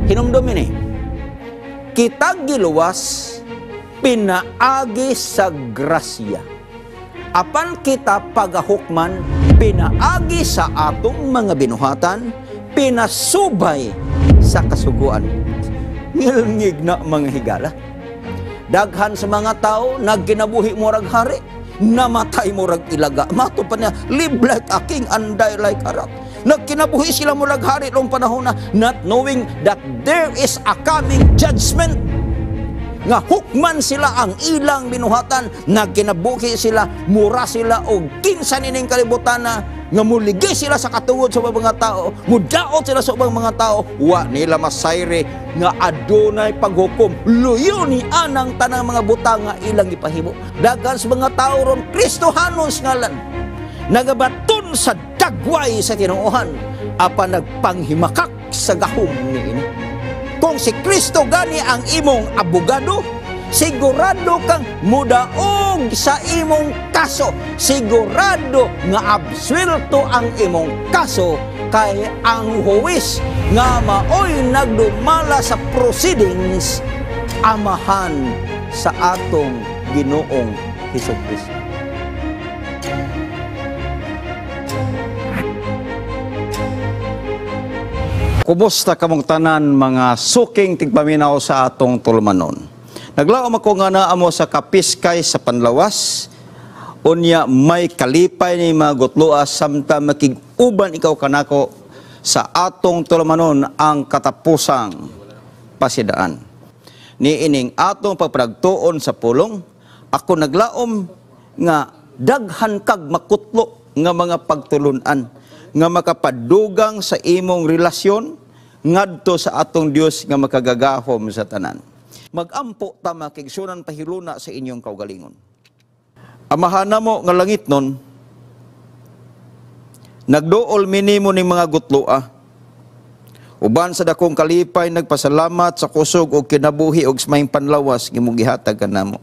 Hinumdumi ni, kita giluwas pinaagi sa grasya. Apan kita pagahukman pinaagi sa atong mga binuhatan, pinasubay sa kasuguan. Ngilngig na, mga higala. Daghan sa mga tao nagkinabuhi murag hari, namatay murag ilaga. Mato pa niya, "Live like a king and die like a rat." Nagkinabuhi sila murag hari noong panahon na, not knowing that there is a coming judgment nga hukman sila ang ilang binuhatan. Nagkinabuhi sila mura sila og kinsa nining kalibutan na nga muligi sila sa katungod sa ubang mga tao, mudaot sila sa ubang mga tao. Wa nila masayri nga adunay paghukom, luyo ni anang tanang mga butang nga ilang gipahimo. Daghan sa mga tao ron, Kristohanon sa ngalan, nagabaton sa dagway sa tinuohan, apan nagpanghimakak sa gahom niini. Kung si Kristo gani ang imong abogado, sigurado kang mudaog sa imong kaso. Sigurado nga absuelto ang imong kaso kay ang huwis nga maoy nagdumala sa proceedings, Amahan sa atong Ginoong Hesus Kristo. Kumusta kamong tanan, mga suking tigpaminaw sa atong tulumanon? Naglaom ako nga naa mo sa kapiskay sa panlawas, unya may kalipay ni mga gutloa samtang makig-uban ikaw kanako sa atong tulumanon, Ang Katapusang Pasidaan. Ni ining atong pagpragtuon sa pulong, ako naglaom nga daghan kag makutlo nga mga pagtulunan nga makapadugang sa imong relasyon ngadto sa atong Dios nga makagagahom sa tanan. Magampo ta, mga kaigsuonan, pahiluna sa inyong kaugalingon. Amahan namo nga langit nun, nagduol mi nimo ning mga gutloa. Uban sa dakong kalipay, nagpasalamat sa kusog og kinabuhi og maayong panlawas nga imong gihatag kanamo.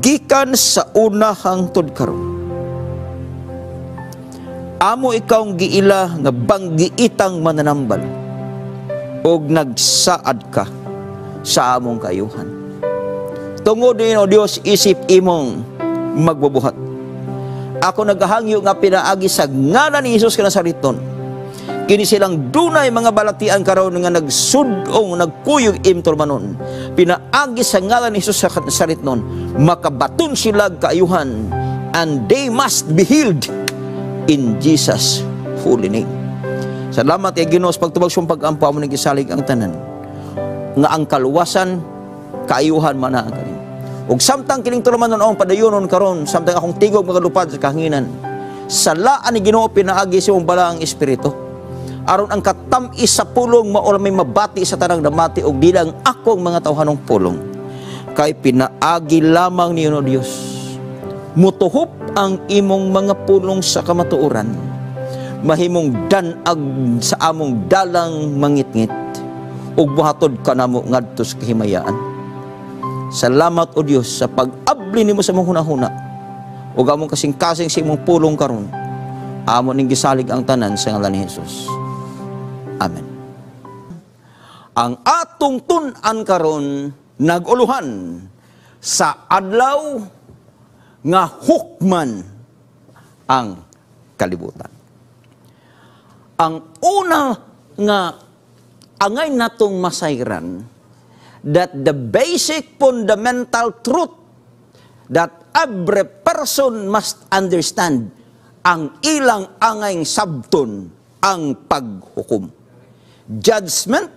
Gikan sa una hangtod karon, amo ikaw ang giila nga banggiitang mananambal og nagsaad ka sa among kaayuhan. Tungod ni, O Dios, isip imong magbubuhat, ako nagahangyo nga pinaagi sa ngalan ni Jesus Nazareton, kini silang dunay mga balatian karon nga nagsudong nagkuyog imong tulumanon, pinaagi sa ngalan ni Jesus sa Nazareton, makabaton sila kaayuhan and they must be healed in Jesus' holy name. Salamat kay Ginoo sa pagtubag sa pag-ampo. Amo ning gisalig ang tanan nga ang kaluwasan, kaayuhan man ang kanin. Ug samtang kining tulumanon ang padayonon karon, samtang akong tigog magalupad sa kahanginan, salaan ni Ginoo pinaagi sa imong balaang espiritu aron ang katam-is sa pulong mao may mabati sa tanang namati ug di lang akong mga tawhanong pulong, kay pinaagi lamang niyo, no Dios, mutuhop ang imong mga pulong sa kamatuoran, mahimong danag sa among dalang mangitngit ug buhatod kanamo ngadto sa kahimayaan. Salamat, O Dios, sa pag-abli nimo sa among hunahuna ug among kasing-kasing sa imong pulong karon. Amo ning gisalig ang tanan sa ngalan ni Jesus. Amen. Ang atong tun-an karon naguluhan sa adlaw nga hukman ang kalibutan. Ang una nga angay natong masayran, that the basic fundamental truth that every person must understand, ang ilang angay sabton ang paghukom. Judgment,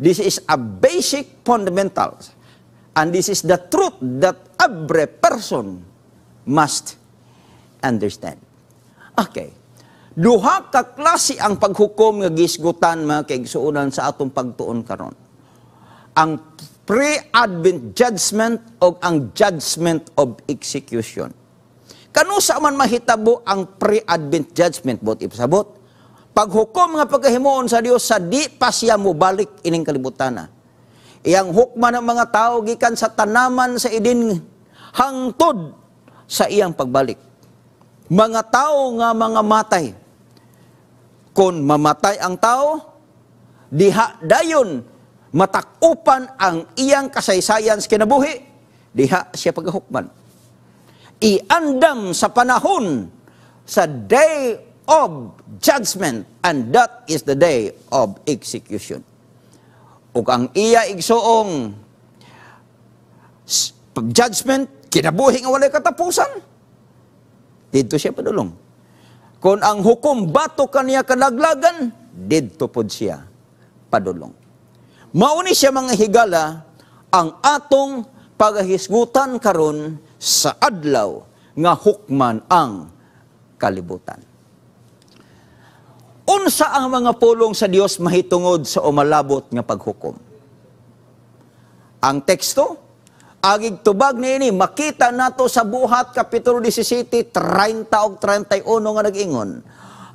this is a basic fundamental. And this is the truth that every person must understand. Okay. Duha ka klase ang paghukom nga gisgutan, mga kaigsuonan, sa atong pagtuon karon. Ang pre-advent judgment o ang judgment of execution. Kanusa man mahitabo ang pre-advent judgment, bot ipasabot? Paghukom nga pagkahimuon sa Dios sa di pa siya mobalik ining kalibutan. Iyang hukman ang mga tao gikan sa tanaman sa Eden hangtod sa iyang pagbalik. Mga tao nga mga matay. Kung mamatay ang tao, Diha dayon matakupan ang iyang kasaysayan sa kinabuhi, diha siya pagahukman. Iandam sa panahon sa day of judgment, and that is the day of execution. Ug ang iya, igsuong, judgment, kinabuhi nga walay katapusan, didto siya padulong. Kung ang hukom batok kaniya kalaglagan, didto pod siya padulong. Mauni siya, mga higala, ang atong pagahisgutan karon sa adlaw nga hukman ang kalibutan. Unsa ang mga pulong sa Dios mahitungod sa umalabot nga paghukom? Ang teksto, agig tubag niini, makita nato sa Buhat Kapitulo 17, 30 ug 31 nga nag-ingon: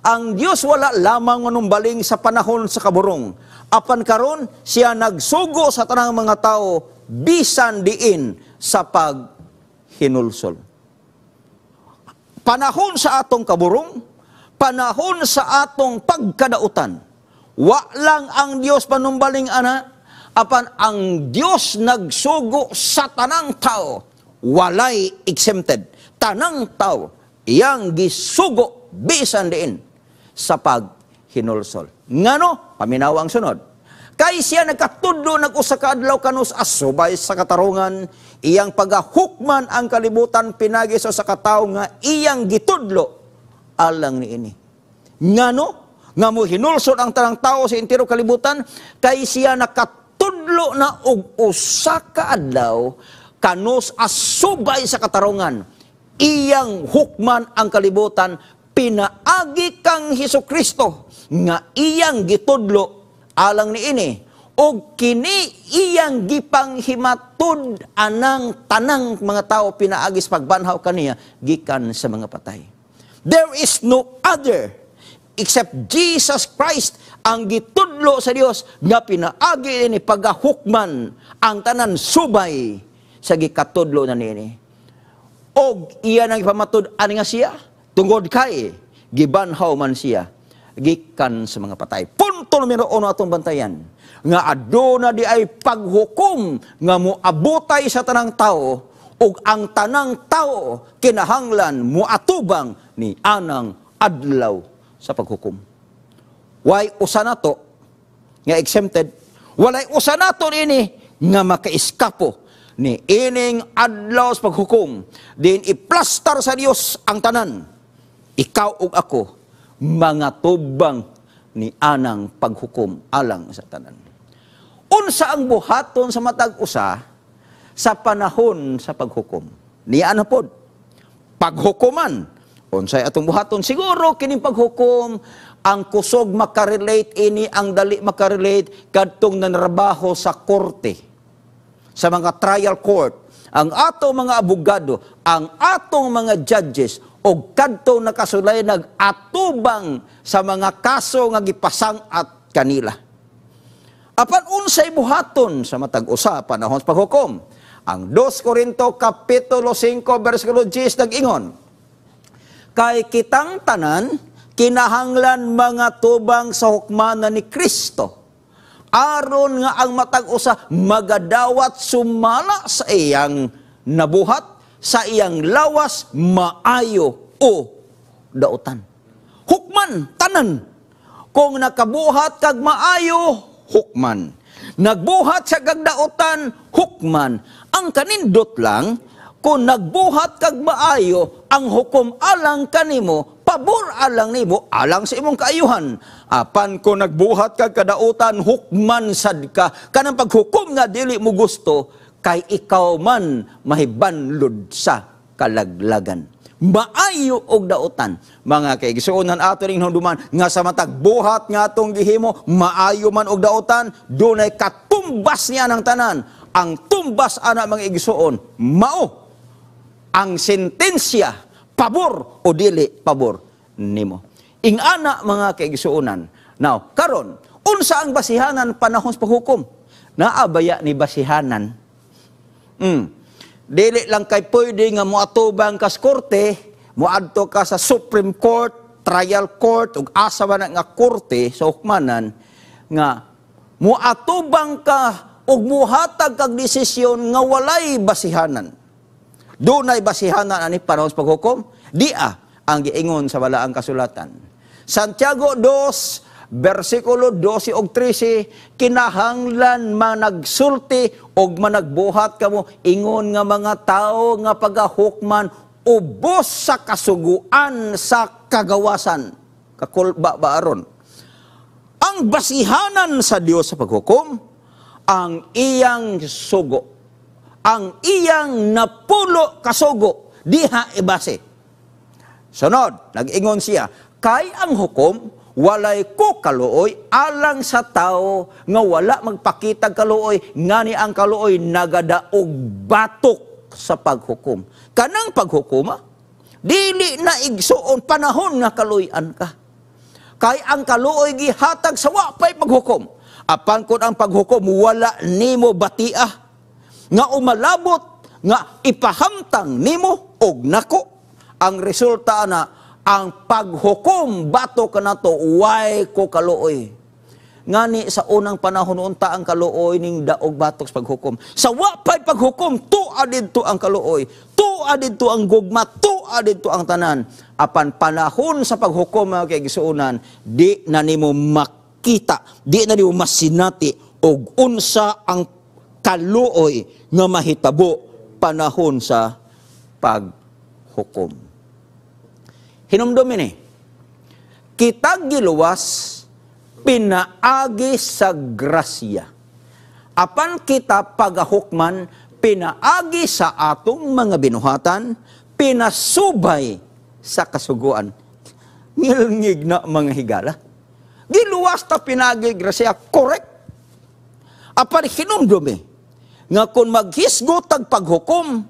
"Ang Dios wala lamang manumbaling sa panahon sa kaburong. Apan karon siya nagsugo sa tanang mga tao bisan diin sa paghinulsol." Panahon sa atong kaburong, panahon sa atong pagkadautan, wa lang ang Dios panumbaling ana, apan ang Dios nagsugo sa tanang tao, walay exempted. Tanang tao iyang gisugo bisan diin sa paghinulsol. Ngano? Paminawa ang sunod. "Kay siya nagkatudlo nag usa ka adlaw kanus asubay sa katarungan, iyang pagahukman ang kalibutan pinagi sa usa ka tawo nga iyang gitudlo alang niini." Ngano nga mo hinulsol ang tanang tao sa entero kalibutan? Kay siya nakatudlo na og usa ka adlaw kanus asubay sa katarungan, iyang hukman ang kalibutan pinaagi kang Hesus Kristo nga iyang gitudlo alang niini, og kini iyang gipanghimatud anang tanang mga tao pinaagi sa pagbanhaw kaniya gikan sa mga patay. There is no other except Jesus Christ ang gitudlo sa Dios nga pinaagi ni pagahukman ang tanan subay sa gikatudlo na niini. Og iya nang ipamatud-an nga siya tungod kay gibanhaw man siya gikan sa mga patay. Punto numero 1 atong bantayan, nga aduna di ay paghukom nga moabutay sa tanang tao ug ang tanang tao kinahanglan moatubang ni anang adlaw sa paghukom. Way usa nato nga exempted, walay usa nato ini nga makaiskapo ni ining adlaw sa paghukom din iplastar sa Dios ang tanan. Ikaw ug ako mga tubang ni anang paghukom alang sa tanan. Unsa ang buhaton sa matag usa sa panahon sa paghukom? Niya na pod. Paghukuman. Unsay atong buhaton? Siguro kining paghukom, ang kusog makarelate ini, ang dali makarelate kadtong nanrabaho sa korte, sa mga trial court, ang atong mga abogado, ang atong mga judges, o kadtong nakasulay nag-atubang sa mga kaso nga gipasang-at kanila. Apan unsay buhaton sa matag usa panahon sa paghukom? Ang 2 Korinto Kapitulo 5 bersikulo 10 nag-ingon, "Kay kitang tanan kinahanglan mga tubang sa hukmanan ni Kristo, aron nga ang matag usa magadawat sumala sa iyang nabuhat sa iyang lawas, maayo o dautan." Hukman tanan. Kung nakabuhat kag maayo, hukman. Nagbuhat sa kag dautan, hukman. Ang kanindot lang, kung nagbuhat kag maayo, ang hukom alang kanimo, pabor alang nimo, alang sa imong kaayuhan. Apan kung nagbuhat kag kadautan, hukman sad ka. Kanang paghukom nga dili mo gusto, kay ikaw man mahibanlod sa kalaglagan. Maayo og dautan. Mga kaigsuonan, ato ring hinumduman nga sa matag buhat nga atong gihimo, maayo man og dautan, dunay katumbas niya ng tanan. Ang tumbas ana, mga igsuon, mao ang sentensya, pabor o dili pabor nimo. Ingana, mga kaigsuonan. Now, karon, unsa ang basihanan panahon sa paghukom? Naa baya ni basihanan? Dili lang kay pwede nga moatubang ka sa korte, moadto ka sa Supreme Court, trial court, ug asa man nga korte sa hukmanan nga Muatubang ka ug muhatag kag desisyon nga walay basihanan. Dunay basihanan ani panahon sa paghukom? Dia ang giingon sa balaang kasulatan. Santiago 2, versikulo 12 ug 13, kinahanglan managsulti og managbuhat kamo ingon nga mga tawo nga pagahukman ubos sa kasuguan sa kagawasan. Kakulba ba aron? Ang basihanan sa Dios sa paghukom, ang iyang sugo. Ang iyang napulo kasugo, diha ibase. Sunod, nag-ingon siya, kay ang hukom, walay ko kaluoy alang sa tao nga wala magpakitag kaluoy, ngani ang kaluoy nagadaog batok sa paghukom. Kanang paghukoma, dili na igsuon panahon nga kaluoyan ka. Kay ang kaluoy gihatag sa wa pay paghukom. Apan kun ang paghukom wala nimo batia, nga umalabot nga ipahamtang nimo og nako, ang resulta na ang paghukom bato kanato way ko kaluoy. Ngani sa unang panahon unta ang kaluoy ning daog batok sa paghukom. Sa wa pay paghukom, tua didto ang kaluoy, tua didto ang gugma, tua didto ang tanan. Apan panahon sa paghukom, mga kaigsuonan, di na nimo makita, di na nimo masinati og unsa ang kaluoy nga mahitabo panahon sa paghukom. Hinumdumin ni, kita giluwas pinaagi sa grasya. Apan kita pagahukman pinaagi sa atong mga binuhatan, pinasubay sa kasuguan. Ngilngig na, mga higala. Giluwas ta pinaagi grasya, correct. Apan hinumdumi nga kung maghisgot tag paghukom,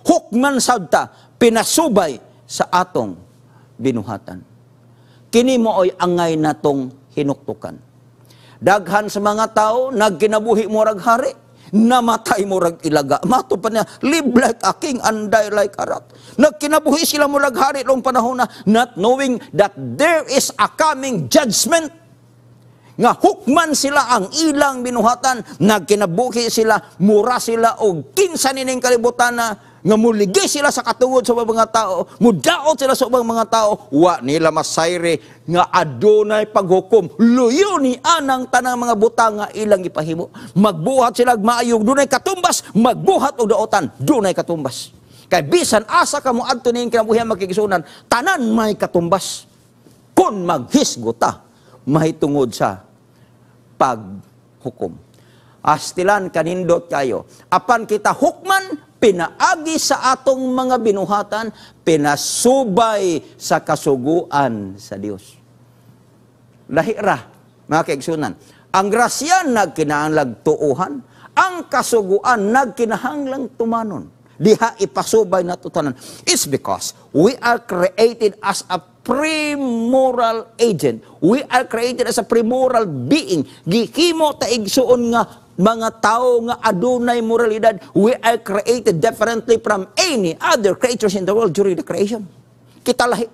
hukman sad ta pinasubay sa atong binuhatan. Kini mooy angay natong hinuktukan. Daghan sa mga tao nagkinabuhi murag hari, namatay murag ilaga. Mato pa niya, live like a king and die like a rat. Nagkinabuhi sila murag hari noong panahon na, not knowing that there is a coming judgment. Nga hukman sila ang ilang binuhatan, nagkinabuhi sila, mura sila og kinsa nining kalibutan na nga muligi sila sa katungod sa ubang mga tao, mudaot sila sa ubang mga tao, wa nila masayre nga adunay paghukom, luyo ni anang tanang mga butang nga ilang ipahimo. Magbuhat sila og maayo, dunay katumbas, magbuhat og daotan, dunay katumbas. Kay bisan asa ka mo adto ning kinabuhi, makigisunan, tanan may katumbas. Kung maghisgota, mahitungod sa paghukom. Astilan kanindot kayo. Apan kita hukman, pinaagi sa atong mga binuhatan, pinasubay sa kasuguan sa Dios. Lahi ra, mga kaigsunan. Ang grasya nagkinahanglang tuuhan, ang kasuguan nagkinahanglang tumanon. Diha ipasubay na tanan. It's because we are created as a pre-moral agent. We are created as a pre-moral being. Gihimo ta, igsuon, nga mga tao nga adunay moralidad. We are created differently from any other creatures in the world during the creation. Kita lahi.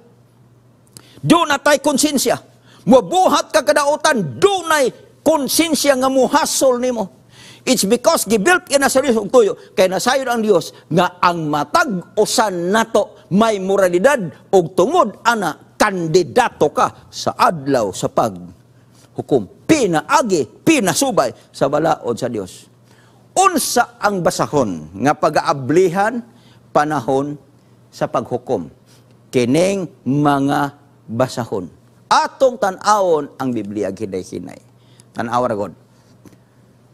Duna tay konsensya. Mubuhat ka kadautan, dunay konsensya nga muhasol nimo. It's because gibuilt in sa Dios og tuyo. Kay nasayod ang Dios nga ang matag usa nato may moralidad og tungod ana kandidato ka sa adlaw sa paghukom. Pinaagi, pinasubay sa balaod sa Dios. Unsa ang basahon nga pag-aablihan panahon sa paghukom? Kining mga basahon. Atong tan-awon ang Biblia hinay-hinay. Tan-awa ra god.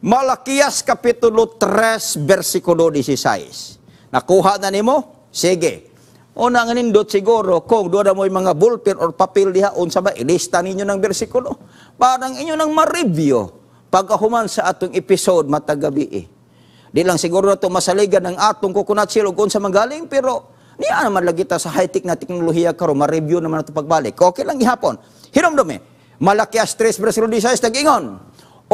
Malakias Kapitulo 3, versikulo 16. Nakuha na nimo? Sige. Una nga nindot siguro kung doon mo mga ballpen or papel diha, unsa ba ilista ninyo ng bersikulo. Parang inyo nang ma-review pagkahuman sa atong episode matag gabi eh. Di lang siguro na ito masaligan ng atong coconut shell ug unsa magaling, pero niya naman lagi ta sa high-tech na teknolohiya karon, ma-review naman ato pagbalik. Okay lang gihapon. Hinumdumi. Malakias 3 versikulo 16 nag-ingon.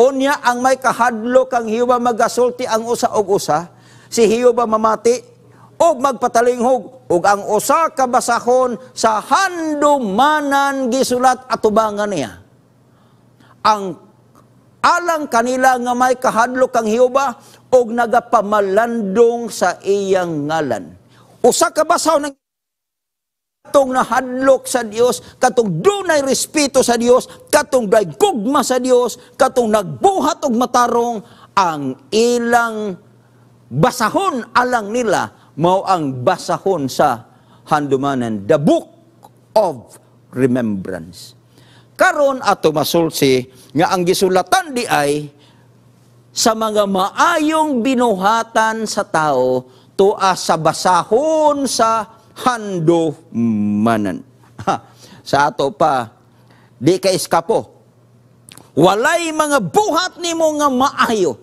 Unya ang may kahadlok kang Jehova magasulti ang usa og usa, si Jehova mamati og magpatalinghog ug ang usa ka basahon sa handumanan gisulat atubangan niya. Ang Alang kanila nga may kahadlok kang Jehova og nagapamalandong sa iyang ngalan. Usa ka basahon ng katong nahadlok sa Dios, katong dunay respeto sa Dios, katong dunay gugma sa Dios, katong nagbuhat og matarong, ang ilang basahon alang nila mao ang basahon sa handumanan, the book of remembrance. Karon ato masulsi nga ang gisulatan di ay sa mga maayong binuhatan sa tao tua sa basahon sa handumanan. Sa ato pa, di ka eskapo. Walay mga buhat nimo nga maayo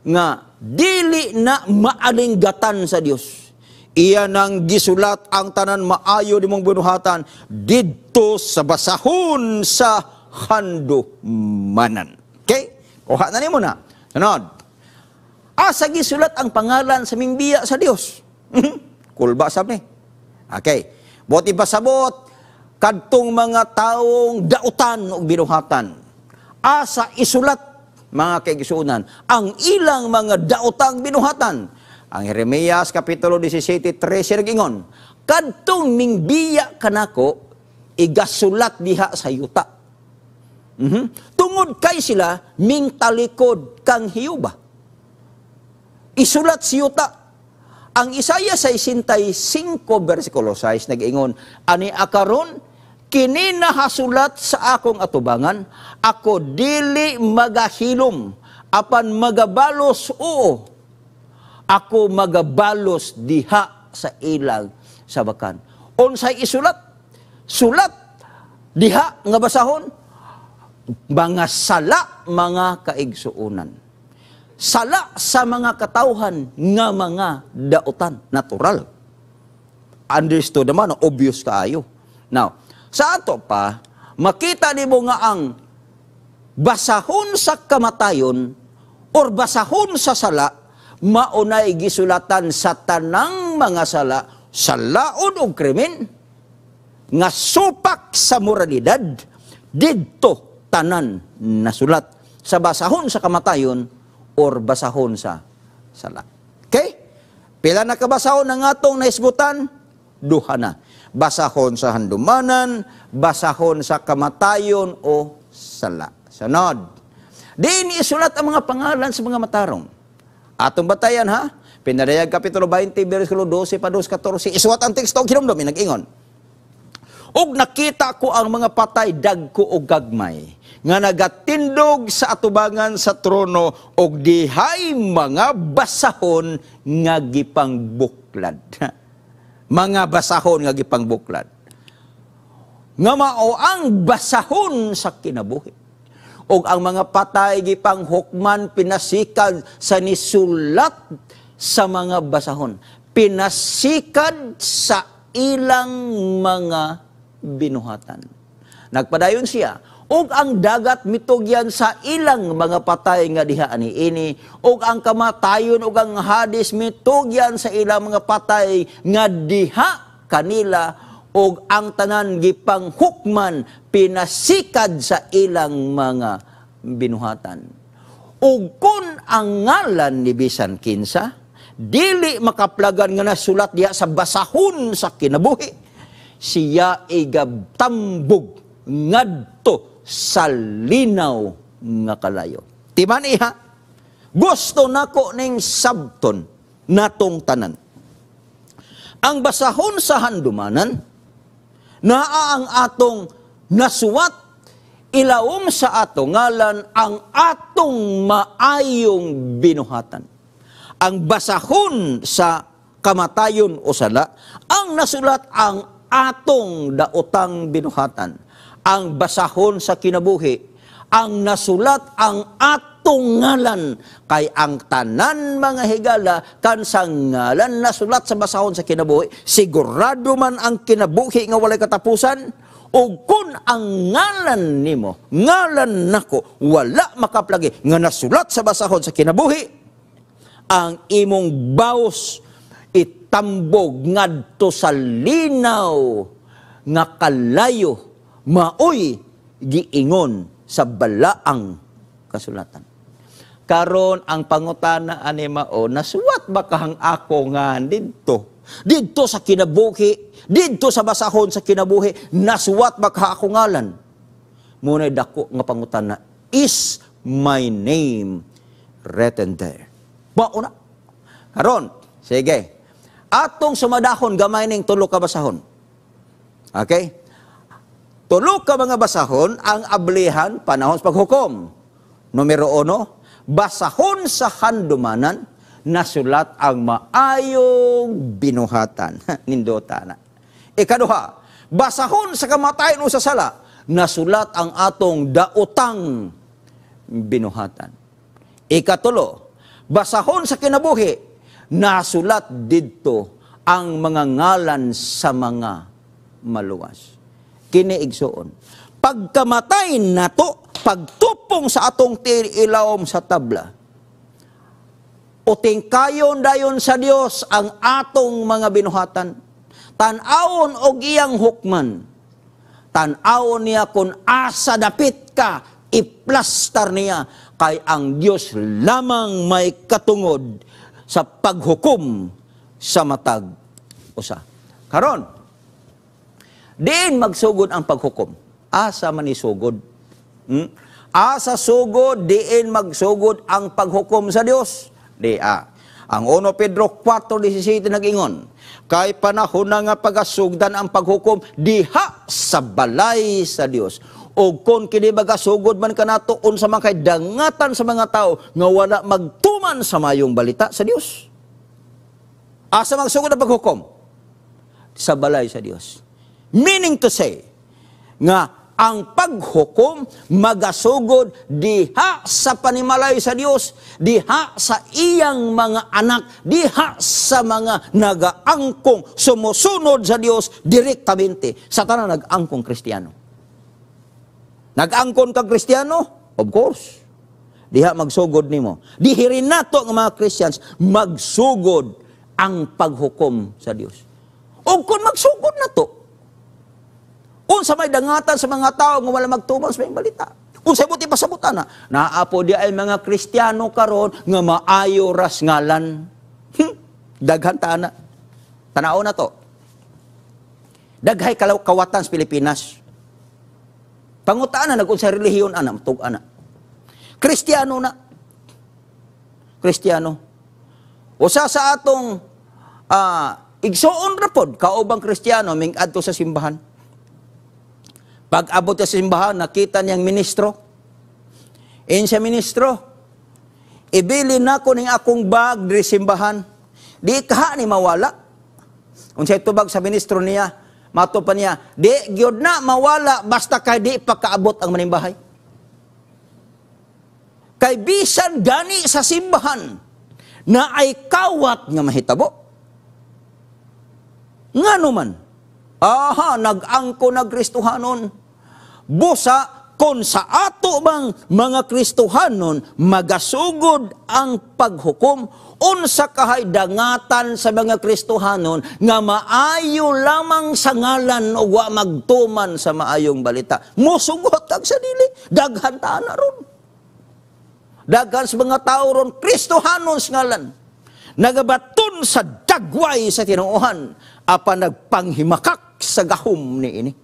nga dili na maalinggatan sa Dios. Iya nang gisulat ang tanan maayo nimong binuhatan didto sa basahon sa handumanan. Okay? Kuha na nimo na. Sunod. Asa gisulat ang pangalan sa mingbiya sa Dios? Kulba sab ni. Okay. Buot ipasabot kadtong mga taong dautan og binuhatan. Asa isulat, mga kaigsuonan, ang ilang mga daotang binuhatan? Ang Jeremias Kapitulo 17:13 nagingon, "Kadtong mingbiya kanako igasulat diha sa yuta." Tungod kay sila mingtalikod kang Jehova. Isulat si yuta. Ang Isaiah 65 versikulo 6 nag-ingon, "Ani akaron kini nahasulat sa akong atubangan, ako dili magahilom apan magabalos, oo, ako magabalos diha sa ilang sabakan." Unsay isulat? Sulat diha nga basahon mga sala, mga kaigsuonan. Sala sa mga katawhan nga mga dautan, natural. Understood naman, obvious kaayo. Now, sa ato pa, makita nimo nga ang basahon sa kamatayon or basahon sa sala, maunay gisulatan sa tanang mga sala, sa laod og krimen, nga supak sa moralidad, didto tanan nasulat sa basahon sa kamatayon or basahon sa sala. Okay? Pila na kabasahon ang atong naisgutan? Duha na. Basahon sa handumanan, basahon sa kamatayon o sala. Sunod. Diin isulat ang mga pangalan sa mga matarong. Atong batayan ha. Pinadayag Kapitulo 20, versikulo 12 pa 2, 14. Isuwat ang teksto, hinumdum, nag-ingon, "Ug nakita ko ang mga patay, dagko og gagmay, nga nagatindog sa atubangan sa trono og dihay mga basahon nga gipangbuklad." Mga basahon nga gipangbuklad. Nga mao ang basahon sa kinabuhi. Og ang mga patay gipanghukman pinasikad sa nisulat sa mga basahon. Pinasikad sa ilang mga binuhatan. Nagpadayon siya, "Ug ang dagat mitugyan sa ilang mga patay nga diha ani ini, ug ang kamatayon ug ang Hades mitugyan sa ilang mga patay nga diha kanila, ug ang tanan gipanghukman pinasikad sa ilang mga binuhatan. Ug kun ang ngalan ni bisan kinsa dili makaplagan nga nasulat diha sa basahon sa kinabuhi, siya igabtambog ngadto sa linaw nga kalayo." Timan iha, gusto nako ning sabton natong tanan. Ang basahon sa handumanan, naa ang atong nasuwat ilawom sa atong ngalan ang atong maayong binuhatan. Ang basahon sa kamatayon o sala, ang nasulat ang atong daotang binuhatan. Ang basahon sa kinabuhi, ang nasulat ang atong ngalan, kay ang tanan mga higala kan sa ngalan nasulat sa basahon sa kinabuhi, sigurado man ang kinabuhi nga walay katapusan. O kung ang ngalan nimo, ngalan nako, wala makaplagi nga nasulat sa basahon sa kinabuhi, ang imong baos itambog ngadto sa linaw nga kalayo, maoy giingon sa balaang kasulatan. Karon ang pangutana ani mao, nasuwat ba kahang ako nga didto? Didto sa kinabuhi, didto sa basahon sa kinabuhi, nasuwat ba ka ako ngalan? Muna'y dako nga pangutana, is my name written there? Mao na. Karon, sige. Atong sumadahon gamay ning tulo ka basahon. Okay? Tulo ka mga basahon ang ablihan panahon sa paghukom. Numero 1, basahon sa handumanan nasulat ang maayong binuhatan. Nindota na. Ikaduha, basahon sa kamatayon o sa sala, nasulat ang atong daotang binuhatan. Ikatulo, basahon sa kinabuhi, nasulat didto ang mga ngalan sa mga maluwas. Kini igsuon, pagkamatay nato, pagtupong sa atong ilawom sa tabla, utingkayon dayon sa Dios ang atong mga binuhatan. Tan-awon og iyang hukman. Tan-awon niya kung asa dapit ka, iplastar niya, kay ang Dios lamang may katungod sa paghukom sa matag usa. Karon, diin magsugod ang paghukom? Asa man isugod? Asa sugod, diin magsugod ang paghukom sa Dios? Di a. Ang 1 Pedro 4:17 nag-ingon, kay panahon na nga pagasugdan ang paghukom diha sa balay sa Dios. O kung kini magasugod man kanato, unsa man kay dangatan sa mga tao nga wala magtuman sa mayong balita sa Dios. Asa magsugod ang paghukom? Sa balay sa Dios. Meaning to say, nga ang paghukom magasugod diha sa panimalay sa Dios, diha sa iyang mga anak, diha sa mga nagaangkong sumusunod sa Dios direktamente. Sa tanan nag-angkong Kristiyano. Nag-angkon kang Kristiyano? Of course. Diha magsugod nimo. Dihirin nato nga mga Christians magsugod ang paghukom sa Dios. O kung magsugod na to, unsa may dangatan sa mga tao nga wala magtuman sa mayong balita? Unsa buti pasabutan na? Naa po di ay mga Kristiyano karon nga maayo ras ngalan. Daghan ta na. Tanaw na to. Daghay kawatan sa Pilipinas. Pangutaan na nag-unsa relihiyon ana, tug-an na. Kristiyano na. Kristiyano. Usa sa atong igsuon ra pod kaubang Kristiyano ming adto sa simbahan. Pag-abot sa simbahan, nakita niyang ministro. In siya ministro, ibili na ko ning akong bag diri simbahan. Di kaha ni mawala. Unsay tubag sa ministro niya, mato pa niya, di gyud na mawala basta kay di pagkaabot ang manimbahay. Kay bisan gani sa simbahan na ay kawat nga mahitabo. Ngano man? Aha, nag-angko na Kristohanon. Busa, kung sa ato bang mga Kristohanon magasugod ang paghukom, unsa kahay dangatan sa mga Kristohanon nga maayo lamang sa ngalan o wa magtuman sa maayong balita. Musugot kag sa dili, daghan ta na ron. Daghan sa mga tao ron, Kristohanon sa ngalan, nagabaton sa dagway sa tinuohan, apan nagpanghimakak sa gahom niini.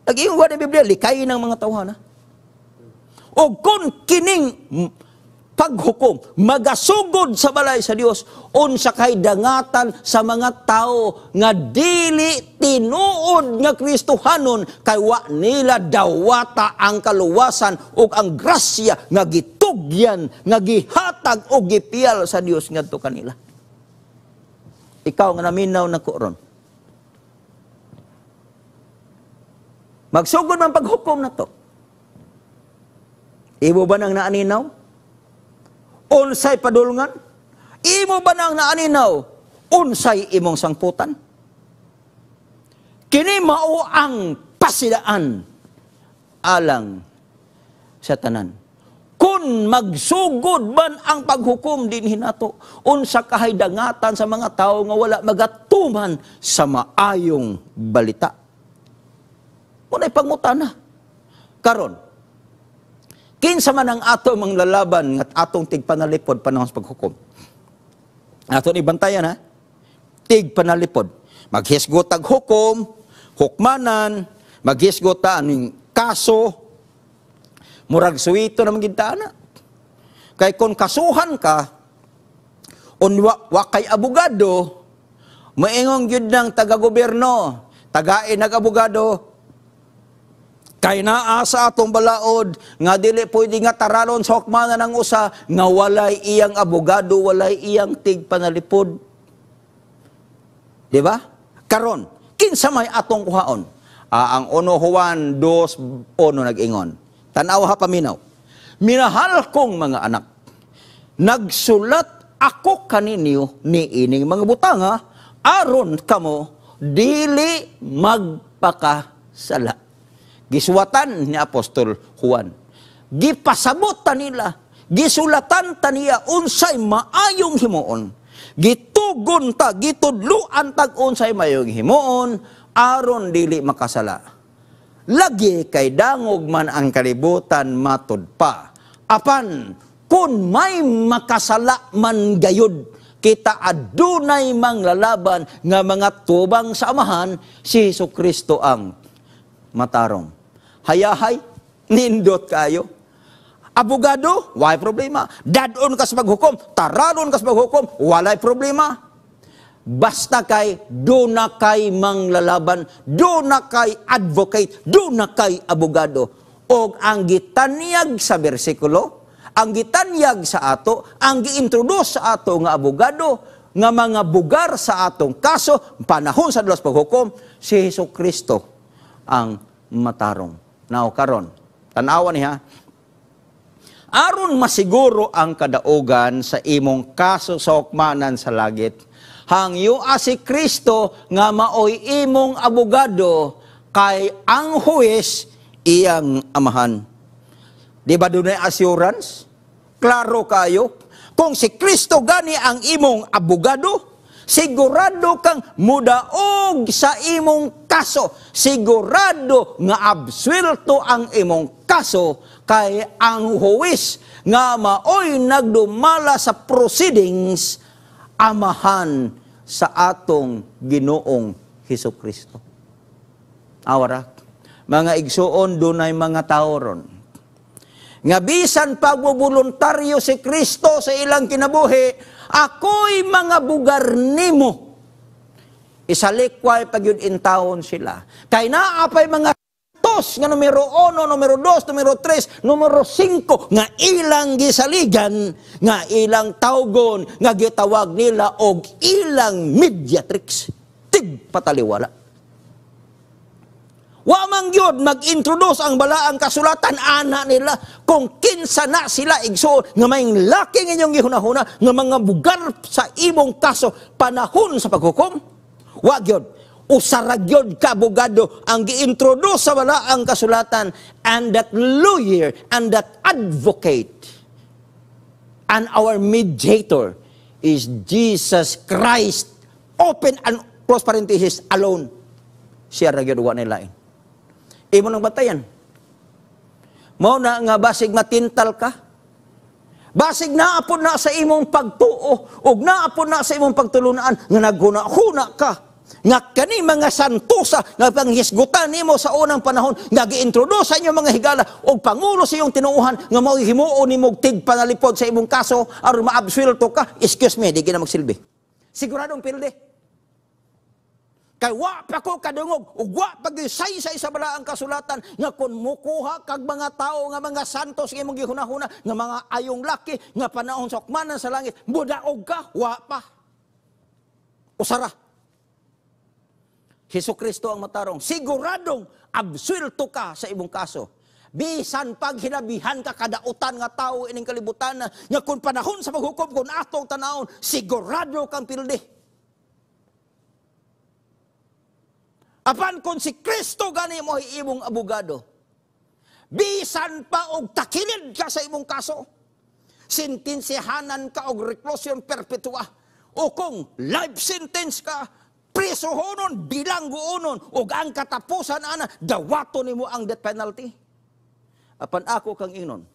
Nag-iingon ba ng Biblia, likay ng mga tawhana. O kung kining paghukom, magasugod sa balay sa Dios, unsa kay dangatan sa mga tao nga dili tinuod nga Kristohanon, kay wa nila dawata ang kaluwasan ug ang grasya nga gitugyan, nga gihatag og gipiyal sa Dios ngadto kanila. Ikaw nga naminaw na ko ron. Magsugod man paghukom na to. Imo ba nang naaninaw? Unsay padulngan? Imo ba nang naaninaw? Unsay imong sangputan? Kini mao ang pasidaan alang sa tanan. Kung magsugod man ang paghukom dinhi nato, unsa kahay dangatan sa mga tao nga wala magatuman sa maayong balita. Muna'y pangutana. Karon, Kinsa man ang ato manglalaban nga atong tigpanalipod panahon sa paghukom? Ato ni bantayan, ha. Tigpanalipod. Maghisgot tag hukom, hukmanan, maghisgot ta aning kaso, murag suwito naman gid ta ana. Kay kung kasuhan ka, unwa wa kay abogado, maingon gyud ng taga-gobyerno, tagain nag-abogado, kay naa sa atong balaod nga dili pwede nga taralon sa hukmanan ang usa nga walay iyang abogado, walay iyang tigpanalipod. Di ba? Karon, kinsa may atong kuhaon? Ang 1 Juan 2:1 nag-ingon. Tan-aw ha, paminaw. "Minahal kong mga anak, nagsulat ako kaninyo ni ining mga butanga aron kamo dili magpakasala." Gisuwatan ni Apostol Juan. Gipasabot ta nila, gisulatan ta niya unsay maayong himuon. Gitugon ta, gitudluan tag unsay maayong himuon aron dili makasala. Lagi kay dangog man ang kalibutan matud pa. Apan kung may makasala man gayud, kita adunay manglalaban nga mga tubang sa Amahan, si Hesus Kristo ang matarong. Hayahay, nindot kayo. Abogado, walay problema. Dadon ka sa paghukom, taralon ka sa paghukom, walay problema. Basta kay duna kay manglalaban, duna kay advocate, duna kay abogado. Og ang gitanyag sa bersikulo, ang gitanyag sa ato, ang giintroduce sa ato nga abogado, nga mga bugar sa atong kaso, panahon sa dulas paghukom, si Hesus Kristo ang matarong. Now, karon, tanawa niya, aron masiguro ang kadaugan sa imong kaso sa hukmanan sa langit, hangyo si Kristo nga maoy imong abogado, kay ang huwes iyang amahan. Di ba dunay assurance? Klaro kayo. Kung si Kristo gani ang imong abogado, sigurado kang mudaog sa imong kaso. Sigurado nga absuelto ang imong kaso kay ang huwes nga maoy nagdumala sa proceedings, amahan sa atong Ginoong Hesus Kristo. Awara, mga igsuon, dunay mga tao ron nga bisan pagboboluntaryo si Kristo sa ilang kinabuhi, "Ako'y mga bugar nimo." Isalikway pag yun intawon sila. Kay naapay mga tos nga numero 1, numero 2, numero 3, numero 5 nga ilang gisaligan, nga ilang tawgon, nga gitawag nila og ilang mediatrix. Tigpataliwala. Wa man gyud mag-introduce ang balaang kasulatan ana nila kung kinsa na sila, igsoon, nga may laki inyong gihunahuna nga mga bugar sa imong kaso panahon sa paghukom. Wa gyud. Usa ra gyud ka abogado ang gi-introduce sa balaang kasulatan, and that lawyer and that advocate and our mediator is Jesus Christ, open and close parenthesis, alone. Siya ra gyud, wa nila imo nang batayan. Mao na nga basig matintal ka. Basig naapod na sa imong pagtuo ug naapod na sa imong pagtulunaan nga naghuna-huna ka nga kani mga santosa nga panghisgutan nimo sa unang panahon nga gi-introduce sa inyong mga higala og pangulo sa iyong tinuohan nga mao himuon nimo tigpanalipod sa imong kaso aron maabsuelto ka, excuse me, di gina magsilbi. Siguradong pilde. Kay wa pa ko kadungog ug wa pa saysay sa balaang kasulatan nga kung mukuha kag mga tao nga mga santos nga imong gihunahuna nga mga ayong laki nga panahon sa hukmanan sa langit mudaog ka, wa pa. Usara. Hesus Kristo ang matarong. Siguradong absuelto ka sa imong kaso. Bisan pag hinabihan ka kadautan nga tao ining kalibutan nga kung panahon sa paghukom, kung atong tanawon, sigurado kang pildi. Apan kung si Kristo gani mo ay imong abogado, bisan pa og takilid ka sa imong kaso, sentensihanan ka og reclusion perpetua, o kung life sentence ka, prisohonon, bilangguonon, og ang katapusan ana, dawaton nimo ang death penalty. Apan ako kang ingnon,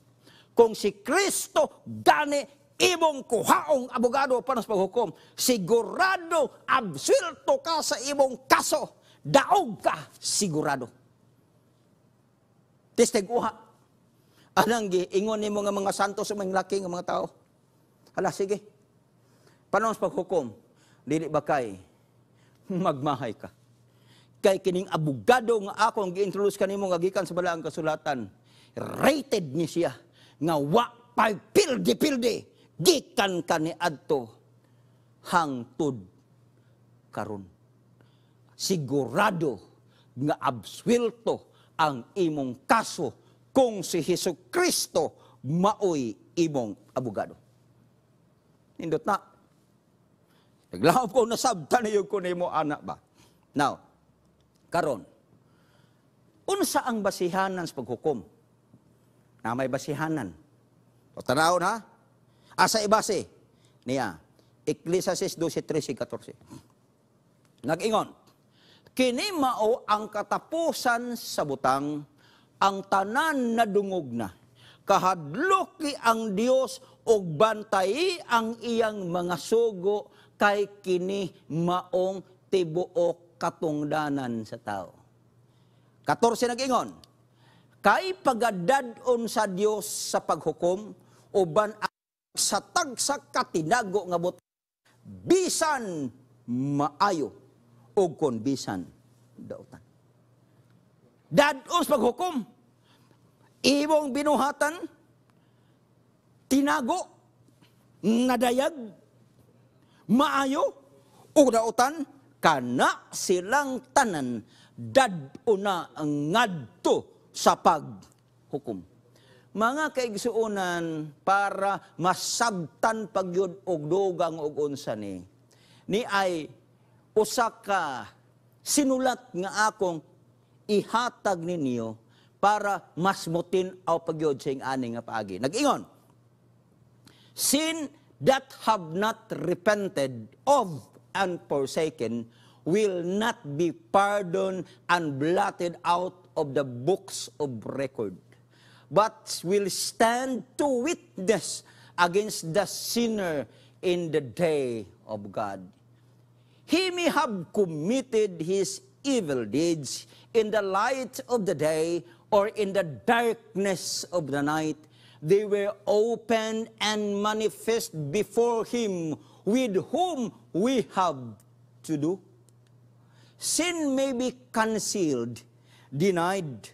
Kung si Kristo gani imong kuhaong abogado para sa paghukom, sigurado absuelto ka sa imong kaso. Daog ka, sigurado. Testig uha. Anang giingon nimo nga mga santo sa mga laki nga mga tao. Hala, sige. Panahon sa paghukom, dili ba kay magmahay ka? Kay kining abogado nga akong gi-introduce kanimo nga gikan sa Balaang Kasulatan, rated ni siya nga wa pay pildi-pildi gikan kaniadto hangtod karon. Sigurado nga absuelto ang imong kaso kung si Hesus Kristo maoy imong abogado. Nindot na. Naglaom ko nasabtan niyo ko nimo anak ba. Now, karon, unsa ang basihanan sa paghukom? Na may basihanan. O tanawon ha? Asa ibase? Niya, Ecclesiastes 12, 13, 14. Nag-ingon, kini mao ang katapusan sa butang, ang tanan nadungog na. Kahadluki ang Dios og bantayi ang iyang mga sugo, kay kini maong tibuok katungdanan sa tao. 14 nag-ingon, kay pagadad-on sa Dios sa paghukom, uban sa tagsa katinago nga butang, bisan maayo o kon bisan dautan. Dad-on sa paghukom, imong binuhatan, tinago, nadayag, maayo o dautan, kana silang tanan dad-on na ngadto sa paghukom. Mga kaigsuonan, para masabtan pagyud og dugang og unsa ni ni ay usa ka sinulat nga akong ihatag ninyo para mas mutin-aw pagyud sa ani nga paagi. Nag-ingon, sin that have not repented of and forsaken will not be pardoned and blotted out of the books of record, but will stand to witness against the sinner in the day of God. He may have committed his evil deeds in the light of the day or in the darkness of the night. They were open and manifest before him with whom we have to do. Sin may be concealed, denied,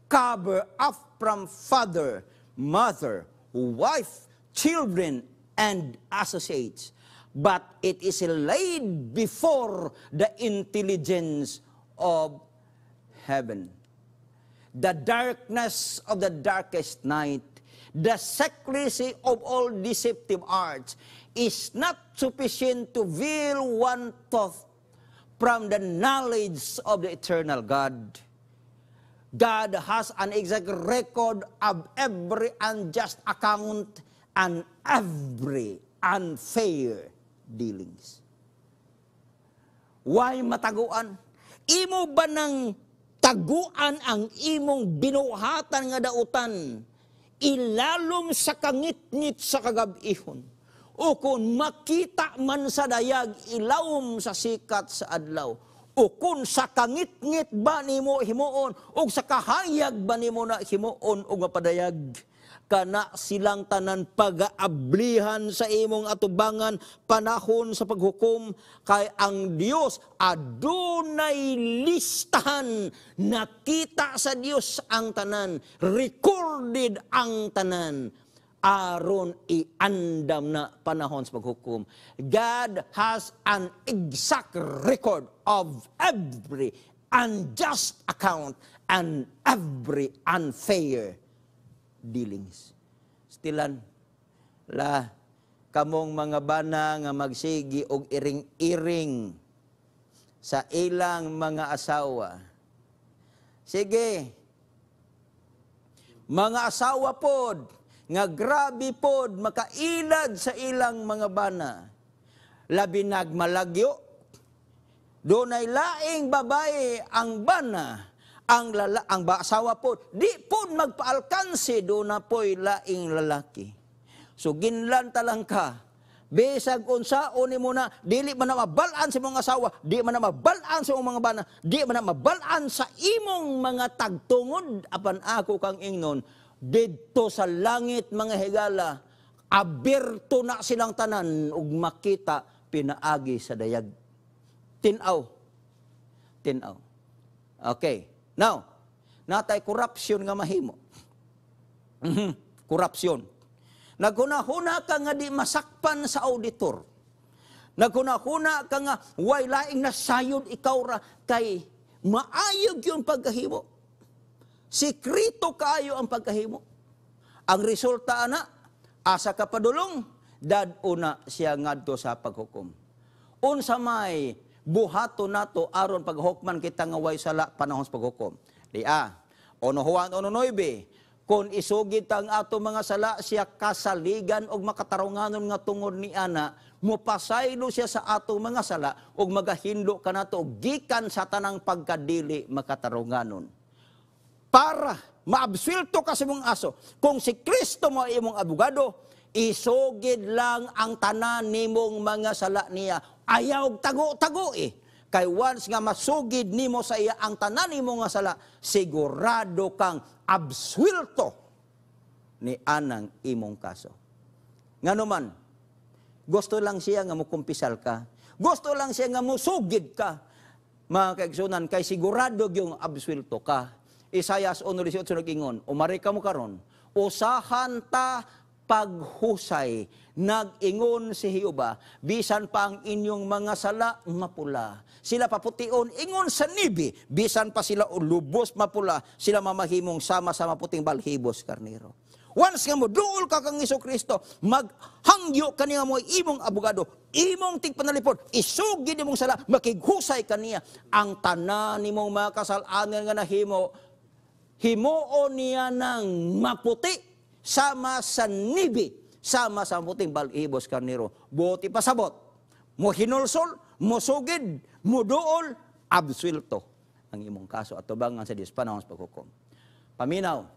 covered up from father, mother, wife, children, and associates. But it is laid before the intelligence of heaven. The darkness of the darkest night, the secrecy of all deceptive arts is not sufficient to veil one thought from the knowledge of the eternal God. God has an exact record of every unjust account and every unfair dealings. Why mataguan? Imo ba nang taguan ang imong binuhatan nga dautan ilalom sa kangitngit sa kagabihon? O kung makita man sa dayag ilawom sa sikat sa adlaw? O kung sa kangitngit ba nimo himuon o sa kahayag ba nimo na himuon o mapadayag? Kana silang tanan pagaablihan sa imong atubangan panahon sa paghukom, kay ang Dios adunay listahan, nakita sa Dios ang tanan, recorded ang tanan, aron iandam na panahon sa paghukom. God has an exact record of every unjust account and every unfair dealings. Stilan, la, kamong mga bana nga magsigi og iring-iring sa ilang mga asawa. Sige, mga asawa pod, nga grabe pod makailad sa ilang mga bana. Labi nagmalagyo, dunay laing babae ang bana, Ang asawa po, di po magpaalkanse, do na po'y laing lalaki. So ginlanta lang ka, bisag unsaon nimo na, dili man na mabal-an sa imong asawa, di man na mabal-an sa imong mga bana, di man na mabal-an sa imong mga tagtungod, apan ako kang ingnon, didto sa langit, mga higala, aberto na silang tanan ug makita pinaagi sa dayag. Tinaw. Tinaw. Okay. Now, natay corruption nga mahimo. Corruption. Naghuna-huna ka nga di masakpan sa auditor. Naghuna-huna ka nga way laing nasayod, ikaw ra, kay maayog yung pagkahimo. Sikreto kaayo ang pagkahimo. Ang resulta ana, asa ka padulong, dad-o na siya ngadto sa paghukom. Unsa may buhato nato aron paghukman kita nga way sala panahon sa paghukom? Di a, 1 Juan 1:9, kung isugid ta ang ato mga sala, siya kasaligan og makatarunganon nga tungod ni ana, mupasaylo siya sa ato mga sala ug magahinlo kanato gikan sa tanang pagkadili makatarunganon. Para maabsuelto ka sa imong aso, kung si Kristo mo imong abogado, isugid lang ang tanan nimong mga sala niya. Ayaw tago-tago eh. Kay once nga masugid nimo sa iya ang tanan nimo nga sala, sigurado kang absuelto ni anang imong kaso. Ngano man, gusto lang siya nga mukumpisal ka. Gusto lang siya nga musugid ka, mga kaigsunan, kay sigurado yung absuelto ka. Isayas 1:18 nag-ingon, umari ka mo karon, usahan ta paghusay. Nag-ingon si Jehova, bisan pa ang inyong mga sala mapula, sila papution ingon sa nibi, bisan pa sila lubos mapula, sila mamahimong sama-sama puting balhibos karnero. Once nga mo duol ka kang Hesus Kristo, maghangyo kaniya mo imong abogado, imong tigpanalipod, isugid imong sala, makighusay kaniya ang tanan nimong mga kasalanan nga nahimo, himuon niya ng maputi sama sa nibi, sama sa puting balhibos karnero. Buti pasabot, mo hinulsol, mo sugid, mo duol, absuelto ang imong kaso at tubangan sa Dios panahon sa paghukom. Paminaw,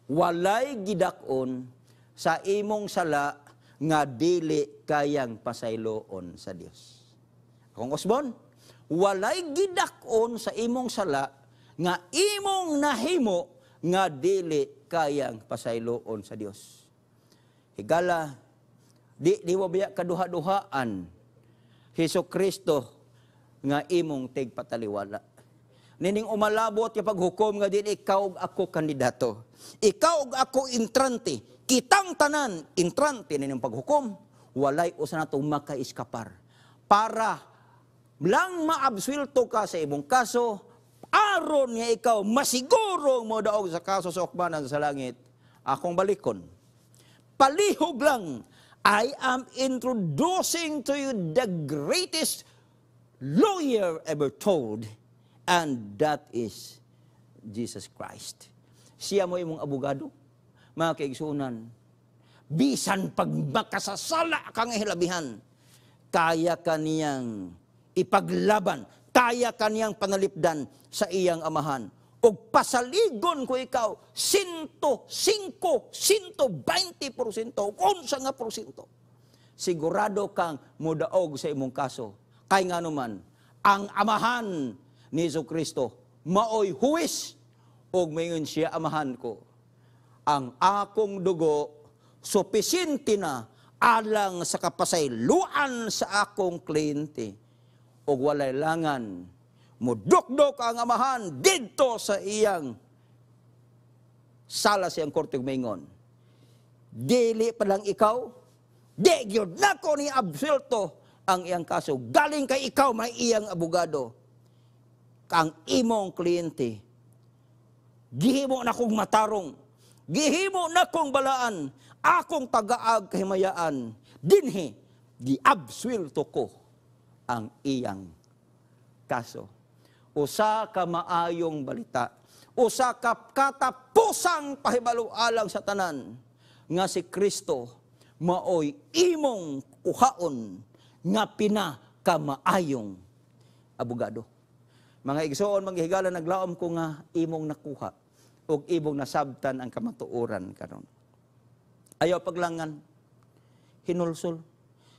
walay gidak-on sa imong sala nga dili kayang pasayloon sa Dios. Akong usbon, walay gidak-on sa imong sala nga imong nahimo nga dili kayang pasayloon sa Dios. Higala, di mo biya kaduha-duhaan Hesus Kristo nga imong tigpataliwala. Nining umalabot nga paghukom nga din ikaw ug ako kandidato. Ikaw ug ako entrante. Kitang tanan entrante nining paghukom, walay usa natong makaiskapar. Para lang maabsuelto ka sa imong kaso, aron nga ikaw masiguro mo daog sa kaso sa hukmanan sa langit, akong balikon. Palihog lang, I am introducing to you the greatest lawyer ever told, and that is Jesus Christ. Siya mo imong abogado, mga kaigsunan. Bisan pag makasasala kang hilabihan, kaya kaniyang ipaglaban, kaya kaniyang panalipdan sa iyang amahan. Og pasaligon ko ikaw, 105, 120%, unsa nga porsyento. Sigurado kang mudaog sa imong kaso. Kay nga naman, ang amahan ni Hesus Kristo maoy huwis, og mayon siya, amahan ko, ang akong dugo supisinte na alang sa kapasayloan sa akong kliyente. Og walay langan, mudukdok ang amahan didto sa iyang sala, siyang korte, maingon, dili pa lang ikaw, di gyud nako ni absuelto ang iyang kaso. Galing kay ikaw may iyang abogado. Ang imong kliyente, gihimo na kong matarong, gihimo na kong balaan, akong tagaag kahimayaan, dinhi, giabsuelto ko ang iyang kaso. Usa ka maayong balita, usa ka katapusang pahibalo alang sa tanan, nga si Kristo maoy imong kuhaon nga pinakamaayong abogado. Mga igsoon, mga higala, naglaom ko nga imong nakuha ug imong nasabtan ang kamatuoran karon. Ayaw paglangan, hinulsol.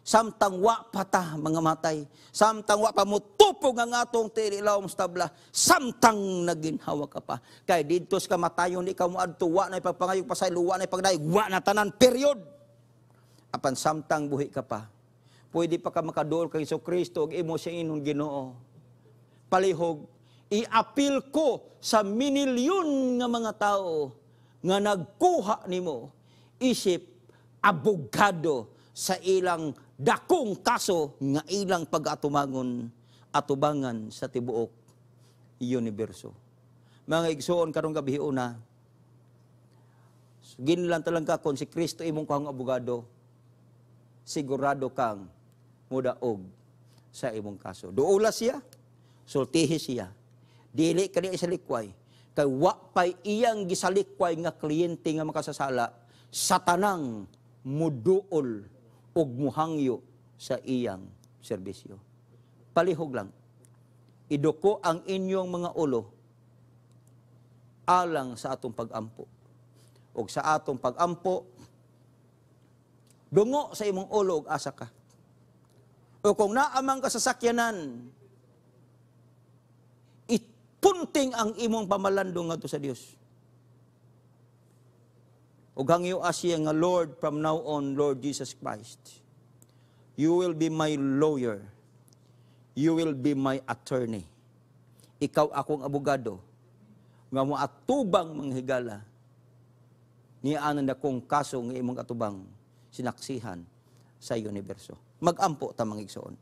Samtang wa pa ta mga matay, samtang wa pa mutupog ang atong tiilawom sa tabla, samtang naginhawa ka pa. Kay didto sa kamatayon di ka moadto, wa na ipagpangayog pasaylo, wa na ipagdayeg, wa na tanan, period. Apan samtang buhi ka pa, pwede pa ka makaduol kay Jesucristo ug imo siya ingon Ginoo. Palihog, iapil ko sa minilyon nga mga tao nga nagkuha nimo isip abogado sa ilang dakong kaso nga ilang pag-atumangon atubangan sa tibuok universo. Mga igsoon, karong gabi una, ginlan talang ka kung si Kristo imong kuhang abogado, sigurado kang mudaog sa imong kaso. Duula siya, sultihi siya. Dili kani sa likway, kay wa pay iyang gisalikway nga kliyente nga makasasala sa tanang muduol ug muhangyo sa iyang serbisyo. Palihog lang, iduko ang inyong mga ulo alang sa atong pag-ampo. Ug sa atong pag-ampo, dungo sa imong ulo ug asa ka. O kung naamang ka sa sakyanan, ipunting ang imong pamalandong ngadto sa Dios. Ug hangyo siya nga, Lord, from now on, Lord Jesus Christ, you will be my lawyer. You will be my attorney. Ikaw akong abogado nga moatubang mga higala niya ang dakong kaso nga imong atubang sinaksihan sa universo. Magampo ta mga igsoon.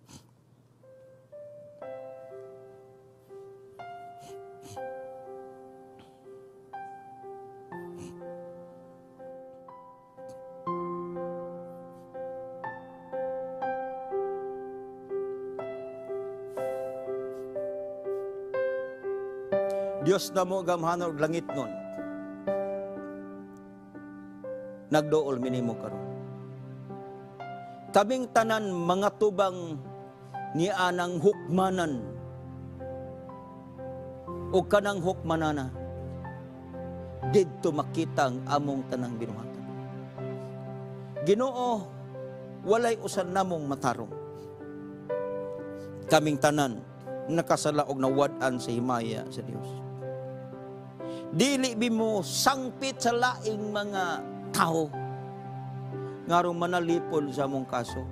Dios na mo gamhanan og langit nun. Nagdool minimo karon. Kaming tanan mga tubang ni anang hukmanan o kanang hukmanana, didto makita ang among tanang binuhatan. Ginoo, walay usan namong matarong. Kaming tanan nakasala og nawad-an sa himaya sa Dios. Dili bi mo sangpit sa laing mga tao ngarong manalipol sa among kaso.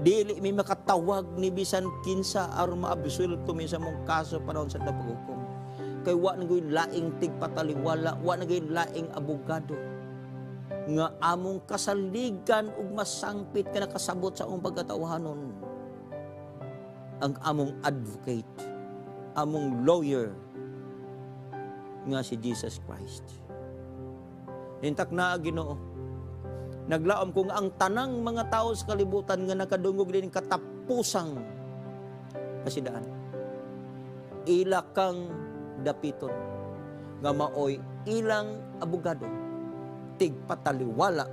Dili mi makatawag ni bisan kinsa aron maabsuelto mi sa among kaso panahon sa paghukom. Kay wa na gyud laing tigpataliwala, wa na gyud laing abogado nga among kasaligan ug masangpit ka nakasabot sa among pagkatawhanon. Ang among advocate, among lawyer nga si Jesus Christ. Nintak na Ginoo, naglaom kung ang tanang mga tao sa kalibutan nga nakadungog din katapusang kasidaan, ila kang dapiton nga maoy ilang abogado tigpataliwala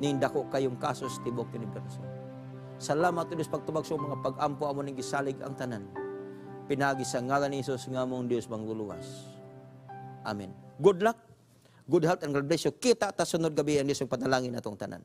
nindako kayong kaso sa tibok universo. Salamat Diyos pagtubag sa mga pag-ampo amo ning gisalig ang tanan. Pinagi sa ngalan ni Hesus nga among Dios mangluluwas. Amen. Good luck, good health, and God bless you. Kita ta sunod gabi ang Diyos ang panalangin atong tanan.